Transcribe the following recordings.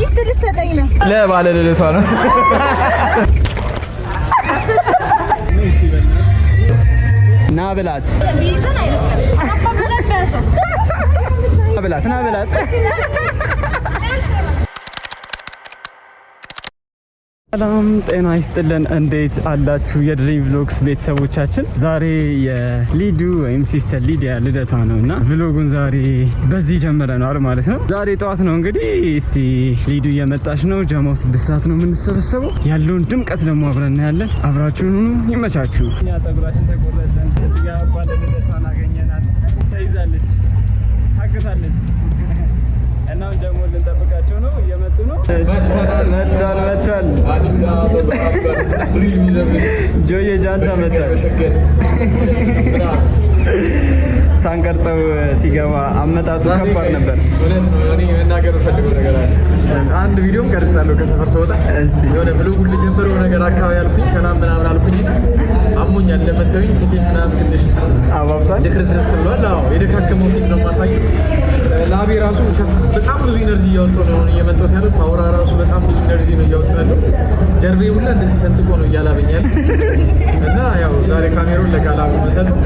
Gift ልትሰጠኝ ነው። ለባለ ልደቷ ነው። ና ብላት ብላት ና ብላት። ሰላም ጤና ይስጥልን። እንዴት አላችሁ? የ Dream Vlogs ቤተሰቦቻችን፣ ዛሬ የሊዱ ወይም sister ሊዲያ ልደቷ ነው እና vlog ኡን ዛሬ በዚህ ጀምረነዋል ማለት ነው። ዛሬ ጠዋት ነው እንግዲህ። እስቲ ሊዱ እየመጣች ነው። ጀማው 6 ሰዓት ነው የምንሰበሰበው። ያለውን ድምቀት ደግሞ አብረን እናያለን። አብራችሁን ሁኑ። ይመቻችሁ። እኛ ጸጉራችን ተቆረጠን እዚህ ጋር ባለ ልደቷን አገኘናት። ተይዛለች፣ ታግታለች። እናም ደግሞ ልንጠብቃቸው ነው። እየመጡ ነው። መጥቷል፣ መጥቷል። ጆዬ ጃንታ መጥቷል። ሳንቀርጸው ሲገባ አመጣጡ ከባድ ነበር። እኔ መናገር የምፈልገው ነገር አለ። አንድ ቪዲዮም ቀርጻለሁ ከሰፈር ስወጣ የሆነ vlog ኡን ልጀምረው ነገር አካባቢ አልኩኝ፣ ሰላም ምናምን አልኩኝ። አሞኛል ለመተውኝ ፊቴ ምናምን ትንሽ አባብቷል። ድክርትርት ብሏል። አዎ፣ የደካከመው ፊት ነው የማሳየው። ላቤ ራሱ በጣም ብዙ energy እያወጣሁ ነው አሁን እየመጣሁት ያለው። ሳውራ ራሱ በጣም ብዙ energy ነው እያወጣሁ ያለው። ጀርቤ ሁላ እንደዚህ ሰንጥቆ ነው እያላበኝ ያለው እና ያው ዛሬ ካሜራውን ለቃላቡ መሰጠው።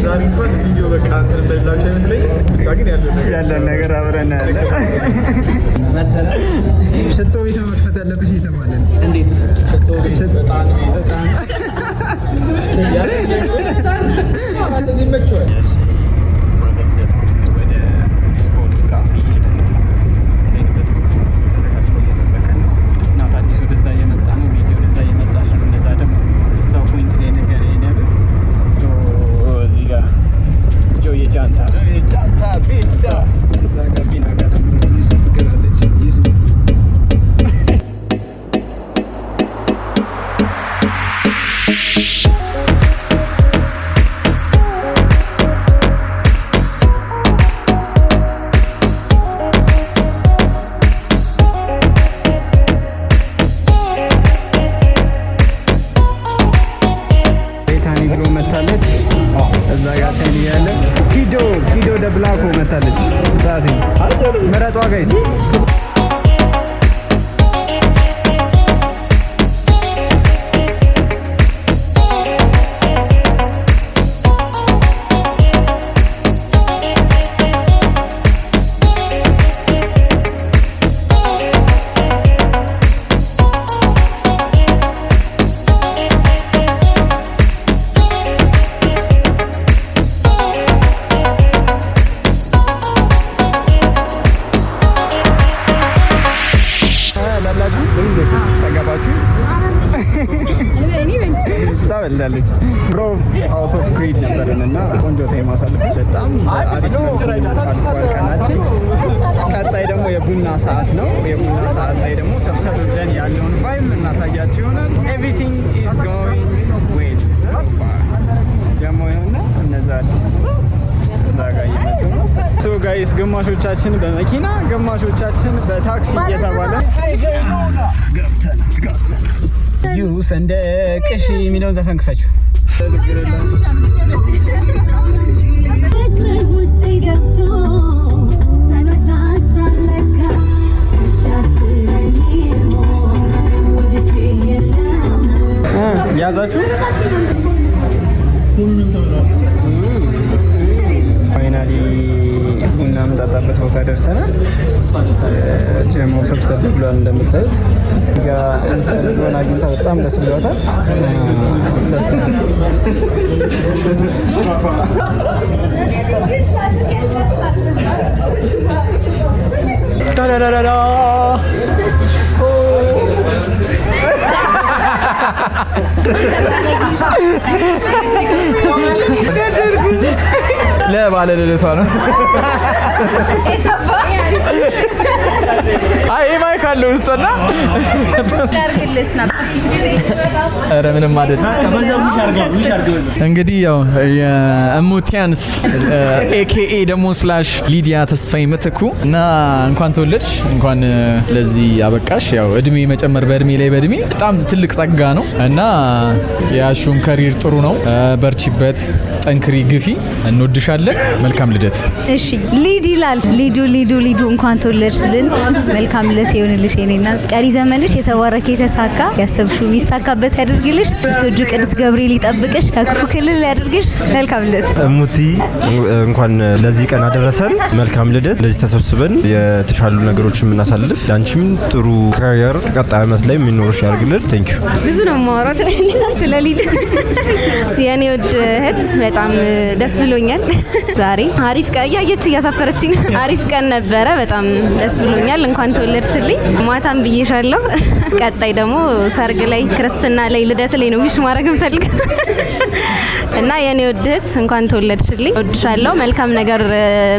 ዛሬ እንኳን ቪዲዮ በቃ እንትን እንደሌላቸው አይመስለኝም። ብቻ ግን ያለው ነገር ያለን ነገር አብረን እናያለን። ሽቶ ቤት መክፈት ያለብሽ እየተባለ ነው። እንዴት ሽቶ ቤት፣ ዕጣን ቤት ይመቸዋል። ወደ ቦሌ ብራስ እየሄድን ነው። የሄድንበት ቦታ ተዘጋጅቶ እየጠበቀን ነው። እናት አዲስ ወደዛ እየመጣ ነው። ቤቲ ወደዛ እየመጣች ነው። እነዛ ደግሞ እዛው point ላይ ነገር ያሉት። እዚህ ጋር ጆዬ ጃንታ ጃንታ ቤታ እዛ ጋር ቢና ጋር ደግሞ ይዙ ፍቅር አለች ይዙ። ታኒ ብሎ መታለች። እዛ ጋር ታኒ ያለ ኪዶ ኪዶ ደብላኮ መታለች። ሰዓት ምረጧ guys። ላብላችሁ ጠገባችሁ። እሷ በልታለች። Grove House of Grill ነበርን እና ቆንጆ time አሳልፈን በጣም አሪፍ አልፏል ቀናችን። ቀጣይ ደግሞ የቡና ሰዓት ነው። የቡና ሰዓት ላይ ደግሞ ሰብሰብ ብለን ያለውን vibe እናሳያችሁ ይሆናል። Everything is going well so far። ጀሞ ይሆና እነዛ እዛ ጋር እየመጡ ነው። So guys፣ ግማሾቻችን በመኪና ግማሾቻችን በታክሲ እየተባለ ገብተናል ገብተናል። ዩ ሰንደቅሽ የሚለውን ዘፈን ክፈችው። ውስጥ ገብቶ ተነሳስቷል ለካ ሲያትለኝ ወድጄ የለም። ያዛችሁ። Finally ቡና የምንጠጣበት ቦታ ደርሰናል። ጀማው ሰብሰብ ብሏል እንደምታዩት። ጋ እንትን አግኝታ በጣም ደስ ብሏታል። ዳዳዳዳ። ለባለ ልደቷ ነው። አይ mic አለ ውስጥና ኧረ ምንም አይደለም። እንግዲህ ያው የእሙቲያንስ AKA ደግሞ /ሊዲያ ተስፋዬ ምትኩ እና እንኳን ተወለድሽ፣ እንኳን ለዚህ አበቃሽ። ያው እድሜ መጨመር በእድሜ ላይ በእድሜ በጣም ትልቅ ጸጋ ነው እና የያዝሽውም career ጥሩ ነው። በርቺበት፣ ጠንክሪ፣ ግፊ። እንወድሻለን። መልካም ልደት። እሺ፣ ሊድ ይላል። ሊዱ፣ ሊዱ፣ ሊዱ፣ እንኳን ተወለድሽልን። መልካም ልደት ይሆንልሽ የኔ እናት። ቀሪ ዘመንሽ የተባረከ፣ የተሳካ፣ ያሰብሽው የሚሳካበት ያድርግልሽ። የምትወጂው ቅዱስ ገብርኤል ይጠብቅሽ፣ ከክፉ ክልል ያድርግሽ። መልካም ልደት። እሙቲ፣ እንኳን ለዚህ ቀን አደረሰን። መልካም ልደት። እንደዚህ ተሰብስበን የተሻሉ ነገሮችን የምናሳልፍ፣ ለአንቺም ጥሩ career ቀጣይ ዓመት ላይ የሚኖርሽ ያድርግልን። Thank you. ብዙ ነው የማወራው ስለ ሊድ። የኔ ውድ እህት፣ በጣም ደስ ብሎኛል። ዛሬ አሪፍ ቀን፣ እያየች እያሳፈረችኝ፣ አሪፍ ቀን ነበረ። በጣም ደስ ብሎኛል። እንኳን ተወለድሽልኝ። ማታም ብዬሻለሁ። ቀጣይ ደግሞ ሰርግ ላይ፣ ክርስትና ላይ፣ ልደት ላይ ነው wish ማድረግ እንፈልግ እና የኔ ውድ እህት፣ እንኳን ተወለድሽልኝ። እወድሻለሁ። መልካም ነገር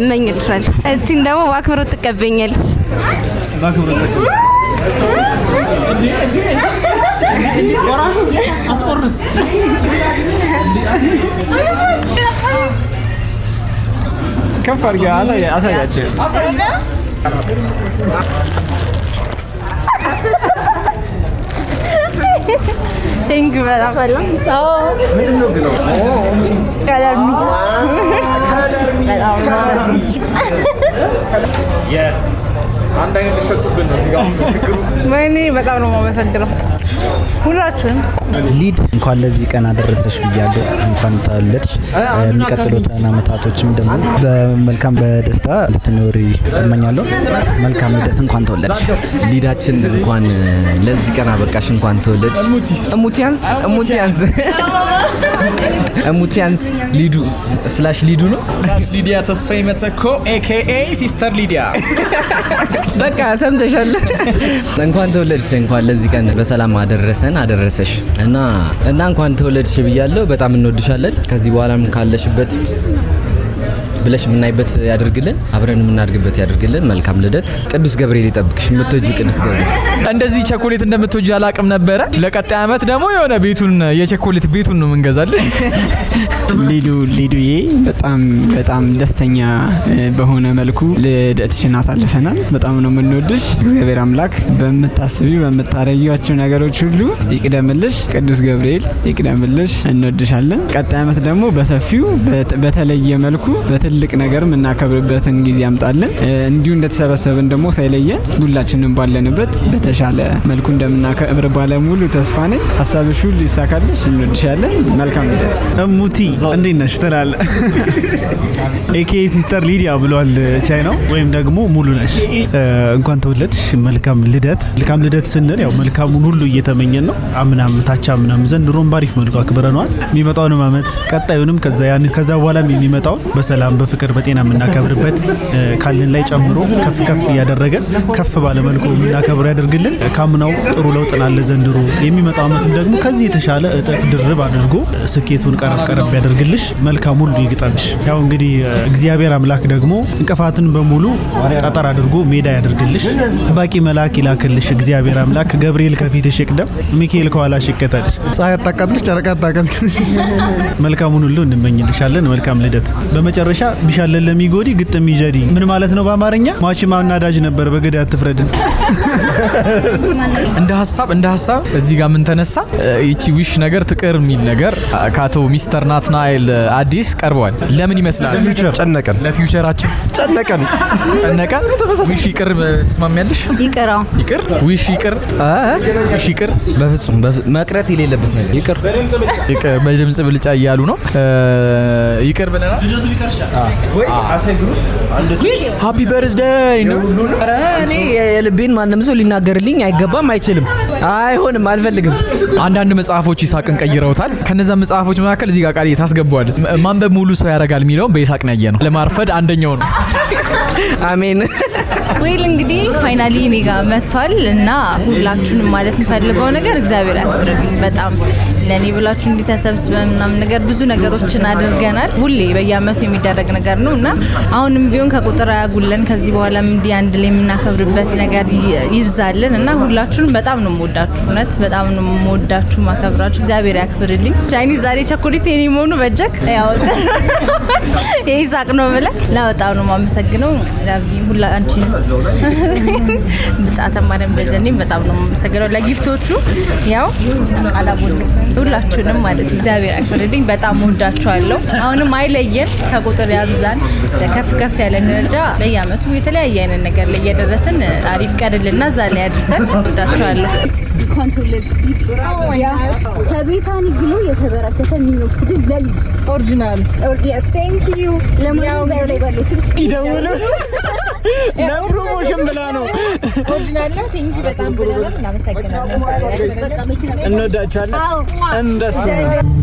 እመኝልሻለሁ። እቺን ደግሞ በአክብሮት ትቀበኛለሽ። አስቆርስ። ከፍ አድርገህ አሳያቸው። Thank you በጣም። Color me. አንድ አይነት ሊሸጡብን ነው እዚህ ጋር አሁን ችግሩ። ወይኔ፣ በጣም ነው የማመሰግነው ሁላችሁም። ሊድ፣ እንኳን ለዚህ ቀን አደረሰሽ ብያለሁ። እንኳን ተወለድሽ። የሚቀጥሉትን አመታቶችም ደግሞ በመልካም በደስታ እንድትኖሪ እመኛለሁ። መልካም ልደት፣ እንኳን ተወለድሽ። ሊዳችን፣ እንኳን ለዚህ ቀን አበቃሽ፣ እንኳን ተወለድሽ። እሙቲያንስ፣ እሙቲያንስ፣ እሙቲያንስ ሊዱ /ሊዱ ነው። /ሊዲያ ተስፋዬ መተኮ AKA Sister ሊዲያ። በቃ ሰምተሻል። እንኳን ተወለድሽ፣ እንኳን ለዚህ ቀን በሰላም አደረሰን አደረሰሽ እና እንኳን ተወለድሽ ብያለሁ። በጣም እንወድሻለን። ከዚህ በኋላም ካለሽበት ብለሽ የምናይበት ያድርግልን፣ አብረን የምናድግበት ያድርግልን። መልካም ልደት። ቅዱስ ገብርኤል ይጠብቅሽ። የምትወጂው ቅዱስ ገብርኤል። እንደዚህ ቸኮሌት እንደምትወጂ አላቅም ነበረ። ለቀጣይ አመት ደግሞ የሆነ ቤቱን፣ የቸኮሌት ቤቱን ነው የምንገዛልሽ። ሊዱ፣ ሊዱዬ፣ በጣም በጣም ደስተኛ በሆነ መልኩ ልደትሽን አሳልፈናል። በጣም ነው የምንወድሽ። እግዚአብሔር አምላክ በምታስቢ በምታደርጊያቸው ነገሮች ሁሉ ይቅደምልሽ። ቅዱስ ገብርኤል ይቅደምልሽ። እንወድሻለን። ቀጣይ አመት ደግሞ በሰፊው፣ በተለየ መልኩ፣ በትልቅ ነገር የምናከብርበትን ጊዜ ያምጣልን። እንዲሁ እንደተሰበሰብን ደግሞ ሳይለየን ሁላችንም ባለንበት በተሻለ መልኩ እንደምናከብር ባለሙሉ ተስፋ ነኝ። ሀሳብሽ ሁሉ ይሳካልሽ። እንወድሻለን። መልካም ልደት። እሙቲ፣ እንዴት ነሽ ትላለህ። AKA Sister ሊዲያ ብሏል ቻይናው ወይም ደግሞ ሙሉ ነሽ። እንኳን ተወለድሽ። መልካም ልደት። መልካም ልደት ስንል ያው መልካሙን ሁሉ እየተመኘን ነው። አምናም ታች አምናም ዘንድሮም ባሪፍ መልኩ አክብረነዋል። የሚመጣውንም አመት፣ ቀጣዩንም፣ ከዛ ያን ከዛ በኋላም የሚመጣውን በሰላም፣ በፍቅር፣ በጤና የምናከብርበት፣ ካልን ላይ ጨምሮ ከፍ ከፍ እያደረገ ከፍ ባለ መልኩ የምናከብር ያደርግልን። ካምናው ጥሩ ለውጥ አለ ዘንድሮ። የሚመጣው አመትም ደግሞ ከዚህ የተሻለ እጥፍ ድርብ አድርጎ ስኬቱን ቀረብ ቀረብ ያደርግልሽ። መልካም ሁሉ ይግጠምሽ። ያው እንግዲህ እግዚአብሔር አምላክ ደግሞ እንቅፋትን በሙሉ ጠጠር አድርጎ ሜዳ ያደርግልሽ። ጠባቂ መልአክ ይላክልሽ። እግዚአብሔር አምላክ ገብርኤል ከፊትሽ ይቅደም፣ ሚካኤል ከኋላሽ ይከተልሽ። ፀሐይ አታቃጥልሽ፣ ጨረቃ አታቀዝቅዝሽ። መልካሙን ሁሉ እንመኝልሻለን። መልካም ልደት። በመጨረሻ ቢሻለን ለሚጎዲ ግጥም ይጀዲ ምን ማለት ነው በአማርኛ? ሟችም አናዳጅ ነበር፣ በገዳይ አትፍረድን። እንደ ሀሳብ እዚህ ጋር ምን ተነሳ? ይቺ wish ነገር ትቅር የሚል ነገር ከአቶ ሚስተር ናትናኤል አዲስ ቀርበዋል። ለምን ይመስላል? ጨነቀን። ለ future ኣችን ጨነቀን። ጨነቀን። Wish ይቅር ትስማሚያለሽ? ይቅራው። ይቅር፣ wish ይቅር፣ wish ይቅር። በፍጹም መቅረት የሌለበት ነገር ይቅር። ይቅር፣ በድምጽ ብልጫ እያሉ ነው። ይቅር ብለናል። Happy birthday ነው። ኧረ እኔ የልቤን ማንም ሰው ሊናገርልኝ አይገባም፣ አይችልም፣ አይሆንም፣ አልፈልግም። አንዳንድ መጽሐፎች ይስሐቅን ቀይረውታል። ከነዛ መጽሐፎች መካከል እዚህ ጋር ቃል ታስገባዋል። ማንበብ ሙሉ ሰው ያደርጋል የሚለውን በይስሐቅ ነው ያየነው። ለማርፈድ አንደኛው ነው። አሜን። Well፣ እንግዲህ finally እኔ ጋር መጥቷል እና ሁላችሁንም ማለት የምፈልገው ነገር እግዚአብሔር ያክብርልኝ። በጣም ለእኔ ብላችሁ እንዲህ ተሰብስበን ምናምን ነገር ብዙ ነገሮችን አድርገናል። ሁሌ በየአመቱ የሚደረግ ነገር ነው እና አሁንም ቢሆን ከቁጥር አያጉለን። ከዚህ በኋላም እንዲህ አንድ ላይ የምናከብርበት ነገር ይብዛልን እና ሁላችሁንም በጣም ነው የምወዳችሁ። እውነት በጣም ነው የምወዳችሁ፣ ማከብራችሁ። እግዚአብሔር ያክብርልኝ። ቻይኒ ዛሬ ቸኮሌት የኔ መሆኑ በጀክ ያው የይሳቅ ነው ብለህ እና በጣም ነው የማመሰግነው። ሁላ አንቺን ብጻተ ማርያም ደጀኔም በጣም ነው የማመሰግነው ለ gift ኦቹ፣ ያው አላቦልስ ሁላችሁንም ማለት ነው። እግዚአብሔር ያክብርልኝ። በጣም ወዳችኋለሁ። አሁንም አይለየን፣ ከቁጥር ያብዛን። ከፍ ከፍ ያለ ደረጃ በየአመቱ የተለያየ አይነት ነገር ላይ እየደረስን አሪፍ ቀድልና እዛ ላይ ያድርሰን። ወዳችኋለሁ። እንኳን ተወለድሽ ሊድ። ከቤታኒ ግሎ የተበረከተ minoxidil ለሊድ Original። Thank you። ለማንኛውም bio ላይ ባለው ስልክ ይደውሉ። ለ promotion ብላ ነው። Original ነው። Thank you በጣም ብለናል። እናመሰግናለን። እንወዳችኋለን። እንደሱ ነው።